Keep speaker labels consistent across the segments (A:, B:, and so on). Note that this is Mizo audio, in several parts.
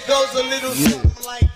A: goes a little something like.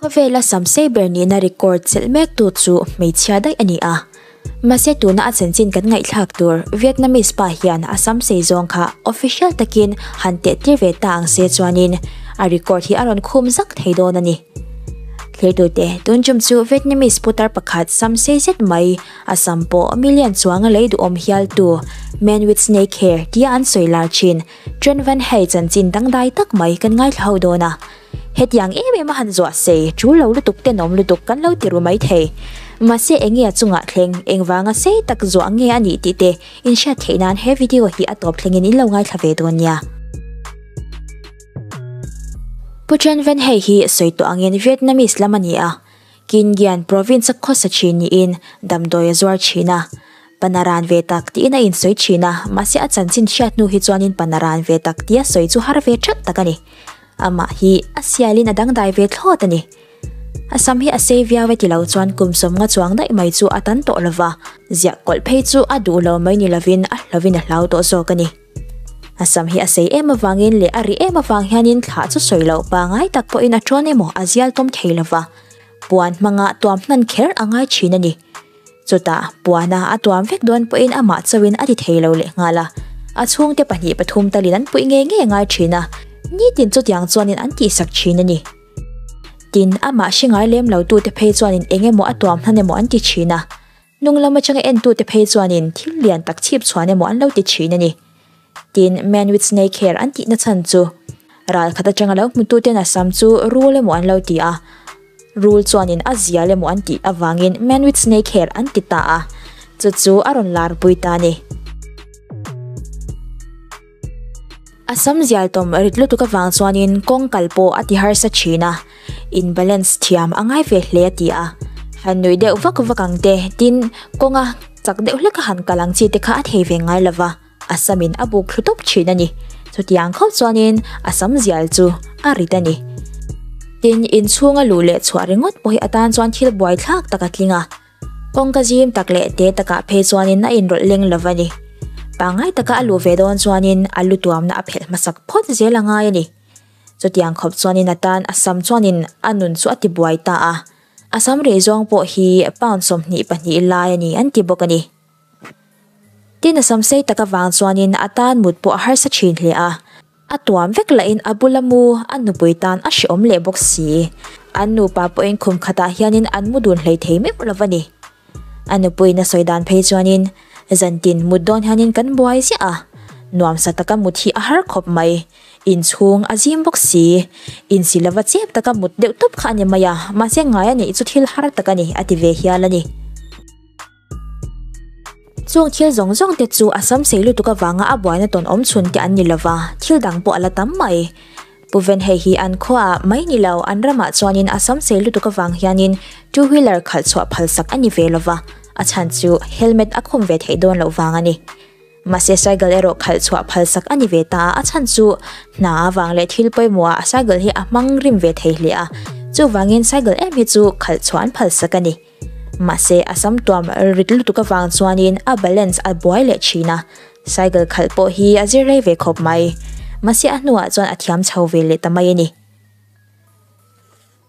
B: Khawvela sam sei ber nihna record chelh mek tu chu hmeichhia daih a ni a. Mahse tuna a chanchin kan ngaihthlak tur Vietnamese pa hian a sam sei zawng kha official takin han teh tir ve ta ang se chuanin a record hi a rawn khum zak thei dawn a ni. Thirtute, tun tum chu Vietnamese putar pakhat sam sei zet mai, a sam pawh million chuanga lei duhawm hialtu, Man with Snake Hair tia an sawi lar thin, Tran Van Hai chanchin dangdai tak mai kan ngaithla ho dawn a. Hetiang em em a han zuah sei, tul lo lutuk tenawm lutuk kan lo ti ru mai thei. Mahse enge a chungah thleng, engvanga sei tak zuah nge a nih tih te inhriat theih nan he video hi a tawp thlengin in lo ngaithla ve dawn nia. Pu Tran Van Hei hi sawi tawh angin Vietnamese lam a ni a, Kinh Gian province a khawsa thin niin damdawi a zuar thin a. Panaran ve tak tiin a insawi thin a, mahse a chanchin hriat hnu hi chuanin Panaran ve tak tia sawi chu har ve teuh tak a ni. Amah hi a sialin a dangdai ve thlawt a ni. A sam hi a sei viau e ti lo chuan kum sawmnga chuang daih mai chu a tan tawh lova, ziah kawlh phei chu a duh lo mai ni lovin a hlovin a hlau tawh zawk a ni. A sam hi a sei em avangin leh a ri em avang hianin thlah chu sawi loh pangai tak pawhin a tawn emaw a zial tawm thei lova, puan hmanga tuam hnan kher a ngai thin a ni. Chutah puana a tuam vek dawn pawhin amah chauhin a ti thei lo leh nghal a, a chhungte pahnih pathum talin an puih ngei ngei a ngai thin a, nitin chutiang chuanin an tihsak thin a ni. Tin, amah hre ngai lem lo tute phei chuanin eng emaw a tuam hnan emaw an ti thin a, Hnung lam atanga entute phei chuanin thil lian tak chhip chhuan emaw an lo ti thin a ni. Tin, Man with snake hair an tihna chhan chu ral khat atanga lo hmututen a sam chu rul emaw an lo ti a, rul chuanin a zial emaw an tih avangin Man with snake hair an ti ta a, chu chu a rawn larpui ta a ni. A sam zial tawm rit lutuk avang chuanin kawng kal pawh a ti harsa thin a, in balance thiam a ngai ve hle a ti a. Han nui deuh vak vak ang te, tin, kawnga chak deuh hlek a han kal ang chi te kha a thei ve ngai lova, a samin a buk thlu tawp thin a ni. Chutiang khauh chuanin a sam zial chu a rit a ni. Tin, inchhunga luh leh chhuah ringawt pawh hi atan chuan thil buaithlak tak a tling a. Kawngka zim tak leh te takah phei chuanin a inrawlh leng lo a ni. Pangngai taka a luh ve dawn chuanin a lu tuamna a phelh hmasak phawt zel a ngai a ni. Chutiang khawp chuanin a tan a sam chuanin a nun chu a tibuai ta a. A sam rei zawng pawh hi pound 22 lai a ni an ti bawk a ni. Tin a sam sei tak avang chuanin a tan mut pawh a harsa thin hle a. A tuam vek lahin a bula mu a nupui tan a hrehawm leh bawk si. An nupa pawhin khum khatah hianin an mu dun hlei thei meuh lo a ni. A nupuiin a sawi dan phei chuanin, Zantin mut dawn hianin kan buai ziah a, nuamsa taka mut hi a har khawp mai. Inchhung a zim bawk si. Insi lova chep taka mut deuh tawp kha a ni mai a, mahse ngai a neih chu thil har tak a ni, a ti ve hial a ni. Chung thil zawng zawng te chu a sam sei lutuk avanga a buaina tawn awm chhun te an ni lova, thil dang pawh a la tam mai. Pu Ven hei hi an khuaah mai ni lo, an ramah chuanin a sam sei lutuk avang hianin two wheeler khalh chhuah phalsak a ni ve lova, a chhan chu helmet a khum ve theih dawn loh vang a ni. Mahse cycle erawh khalh chhuah phalsak a ni ve ta a, a chhan chu hna avang leh thil pawimawhah a cycle hi a hmang rim ve thei hle a, chuvangin cycle em hi chu khalh chhuah an phalsak a ni. Mahse, a sam tuam rit lutuk avang chuanin a balance a buai leh thin a, cycle khalh pawh hi a zir rei ve khawp mai. Mahse, a hnuah chuan a thiam chho ve leh ta mai a ni.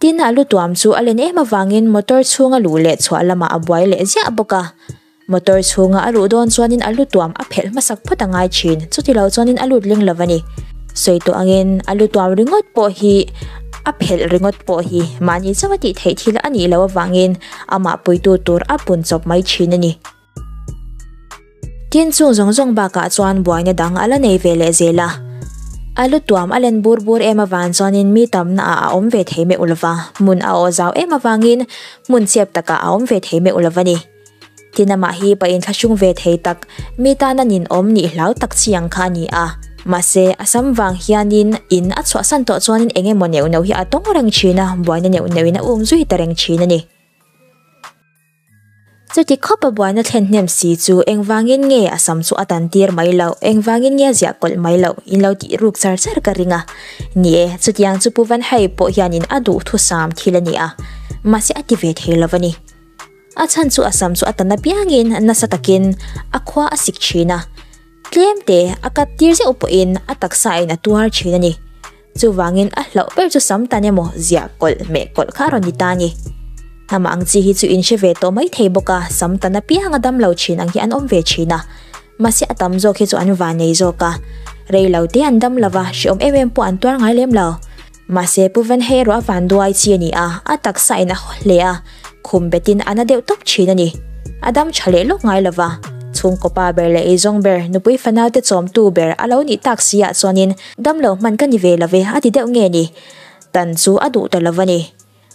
B: Tin, a lu tuam chu a len em avangin motor chhunga luh leh chhuah lamah a buai leh ziah bawk a. Motor chhunga a luh dawn chuanin a lu tuam a phelh hmasak phawt a ngai thin, chuti lo chuanin a lut ling lo a ni. Sawi tawh angin a lu tuam ringawt pawh hi a phelh ringawt pawh hi mahni chauh a tih theih thil a nih loh avangin amah puitu tur a pun chawp mai thin a ni. Tin chung zawng zawng bakah chuan buaina dang a la nei ve leh zel a. A lu tuam a len bur bur em avang chuanin mi tamna ah a awm ve thei meuh lova, hmun a awh zau em avangin hmun chep takah a awm ve thei meuh lova ni. Tin amah hi pa inthlahrung ve thei tak, mi tana ninawm nih hlau tak chi ang kha a ni a. Mahse, a sam vang hianin in a chhuahsan tawh chuanin eng emaw neuh neuh hi a tawng reng thin a, buaina neuh neuhin a um zui ta reng thin a ni. Chuti khawp a buaina thlen hnem si chu engvangin nge a sam chu a tan tir mai loh, engvangin nge a ziah kawlh mai loh in lo tih ruk char char ka ring a. Ni e, chutiang chu Pu Vanhai pawh hianin a duhthusam thil a ni a, mahse a ti ve thei lo a ni. A chhan chu a sam chu a tan apiangin nasa takin a khua a sik thin a, tlem te a cut tir zeuh pawhin a taksa in a tuar thin a ni. Chuvangin a hlauh ber chu sam tan emaw ziah kawlh meh kawlh kha a rawn ni ta a ni. Amah ang chi hi chu in hre ve tawh mai thei bawk a, sam tan apiang a dam lo thin ang hi an awm ve thin a. Mahse a tam zawk hi chu an van nei zawk a, rei lo te an dam lo va, hreawm em em pawh an tuar ngai lem lo. Mahse Pu Van hei erawh a van duai chi a ni a, a taksa in a haw hle a, khum betin a na deuh tawp thin a ni. A dam tha leh lawk ngai lo va, chhungkaw pa ber leh eizawng ber, nupui fanau te chawmtu ber a lo nih tak si ah chuanin dam lo hman ka ni ve lo ve a ti deuh nge ni? Tan chu a duh ta lo va ni.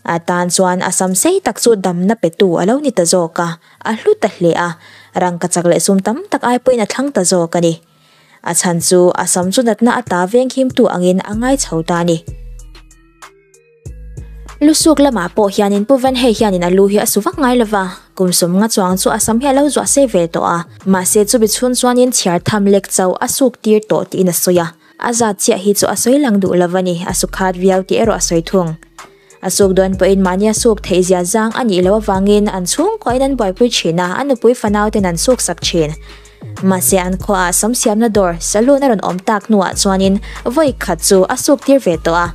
B: A tan chuan a sam sei tak chu damna petu a lo ni ta zawk a, a hlu ta hle a, rangkachak leh sum tam tak ai pawhin a thlang ta zawk a ni. A chhan chu a sam chu natna a ta venghimtu angin a ngai chho ta a ni. Lusuk lamah pawh hianin Pu Van hei hianin a lu hi a su vak ngai lova, kum sawmnga chuang chu a sam hi a lo zuah sei ve tawh a, mahse chumi chhun chuanin chhiar tham lek chauh a suk tir tawh tiin a sawi a. A zat chiah hi chu a sawi lang duh lo a ni, a su khat viau tih erawh a sawi thung. A suk dawn pawhin mahni a suk theih zia zang a nih loh avangin an chhungkuahin an buaipui thin a, a nupui fanau ten an suk sak thin. Mahse an khuaah sam siamna dawr saloon a rawn awm tak hnuah chuanin vawi khat chu a suk tir ve tawh a.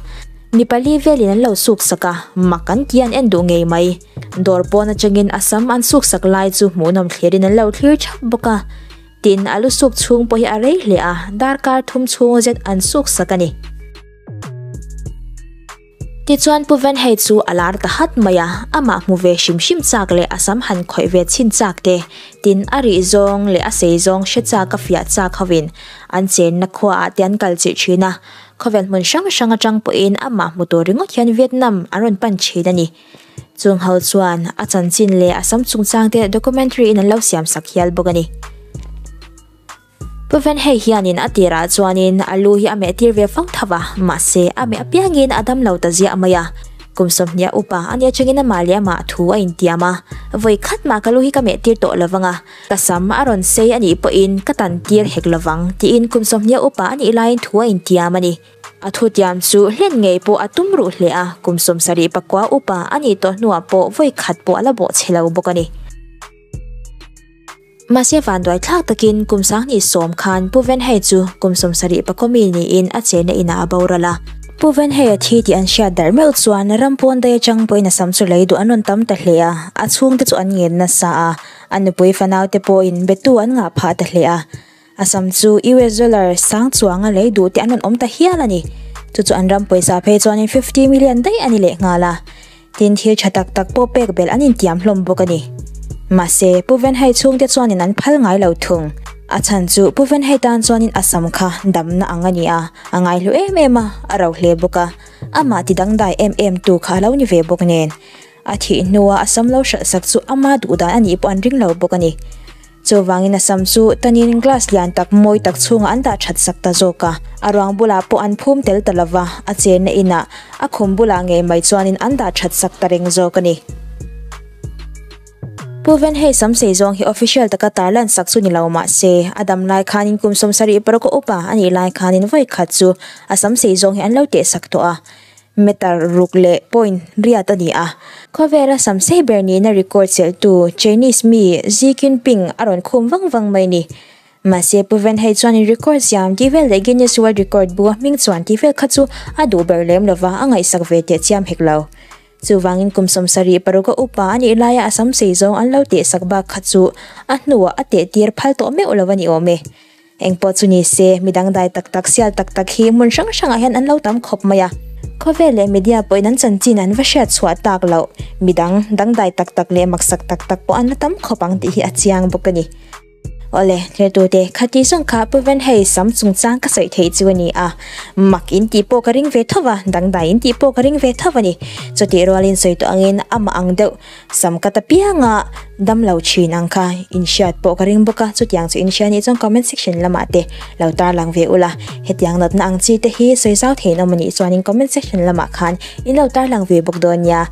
B: Mi pali velin an lo suk sak a, mak an ti an en duh ngei mai. Dawr pawn atangin a sam an suk sak lai chu hmuhnawm thlirin an lo thlir thap bawk a. Tin, a lu suk chhung pawh hi a rei hle a, darkar thum chhung zet an suk sak a ni. Tichuan Pu Van hei chu a lar ta hat mai a, amah hmu ve hrim hrim chak leh a sam han khawih ve chhin chak te, tin a rih zawng leh a sei zawng hre chak a fiah chak hovin an chenna khuaah te an kal chih thin a, khawvel hmun hrang hrang atang pawhin amah hmu tur ringawt hian Vietnam an rawn pan thin a ni. Chung ho chuan a chanchin leh a sam chungchang te documentary in an lo siam sak hial bawk a ni. Pu Ven hei hianin a tirah chuanin a lu hi a meh tir ve fo tho a, mahse a meh apiangin a dam lo ta ziah mai a. Kum sawmhnih a upa a nia chungin amah leh amah thu a intiam a, vawi khat mah ka lu hi ka meh tir tawh lo vang a, ka sam a rawn sei a nih pawhin ka tan tir hek lo vang tiin kum sawmhnih a upa a nih laiin thu a intiam a ni. A thutiam chu hlen ngei pawh a tum ruh hle a, kum 70 pakua upa a nih tawh hnuah pawh vawi khat pawh a la bawh chhe lo bawk a ni. Mahse vanduai thlak takin kum sanghnih sawm khan Pu Venhei chu kum 70 pakua mi niin a chenna inah a boral a. Pu Venhei a thi tih an hriat darh meuh chuan ram pawn daih atang pawhin a sam chu lei duh an rawn tam ta hle a, a chhungte chu an ngen nasa a, a nupui fanaute pawhin betu an ngah phah ta hle a. A sam chu US dollar sang chuanga lei duh te an rawn awm ta hial a ni. Chu chu an ram pawisa phei chuanin 50 million daih a ni leh nghal a. Tin thil tha tak tak pawh pek belh an intiam hlawm bawk a ni. Mahse, Pu Venhei chhungte chuanin an phal ngai lo thung. A chhan chu Pu Venhei tan chuanin a sam kha damna ang a ni a, a ngaihlu em em a, a ro hle bawk a. Amah ti dangdai em em tu kha a lo ni ve bawk nen. A thih hnua a sam lo hralh sak chu ama duhdan a nih pawh an ring lo bawk a ni. Chuvangin a sam chu tanin glass lian tak mawi tak chhungah an dah that sak ta zawk a, a ruang bulah pawh an phum tel ta lova, a chenna inah a khum bulah ngei mai chuanin an dah that sak ta reng zawk a ni. Pu Ven hei sam sei zawng hi official taka tarlan sak chu ni lo mah se, a dam lai khanin kum 70 paruk a upa a nih lai khanin vawi khat chu a sam sei zawng hi an lo teh sak tawh a. Meter ruk leh point riat a ni a. Khawvela sam sei ber nihna record chelhtu Chinese mi Xi Jinping a rawn khum vang vang mai ni. Mahse Pu Ven hei chuan in record siam tih vel leh Guinness World Record bu a hming chuan tih vel kha chu a duh ber lem lova a ngaihsak ve teh chiam hek lo. Chuvangin kum 76 a upa a nih laia a sam sei zawng an lo tehsak bak kha chu a hnuah a tehtir phal tawh meuh lo a ni awm e. Engpawh chu ni se, mi dangdai tak tak, sial tak tak hi hmun hrang hrangah hian an lo tam khawp mai a. Khawvel leh media pawhin an chanchin an va hriat chhuah tak loh, mi dang, dangdai tak tak leh maksak tak tak pawh an la tam khawp ang tih hi a chiang bawk a ni. Awle, thlertute, khati zawng kha Pu Van hei sam chungchang ka sawi theih chu a ni a. Mak in tih pawh ka ring ve tho va, dangdai in tih pawh ka ring ve tho a ni. Chutih rualin sawi tawh angin amah ang deuh Sam ka ta pianga dam lo thin ang kha in hriat pawh ka ring bawk a, chutiang chu in hria nih chuan comment section lamah te lo tarlang ve ula, hetiang natna ang chi te hi sawi zau theiin awm a nih chuanin comment section lamah khan in lo tarlang ve bawk dawn nia.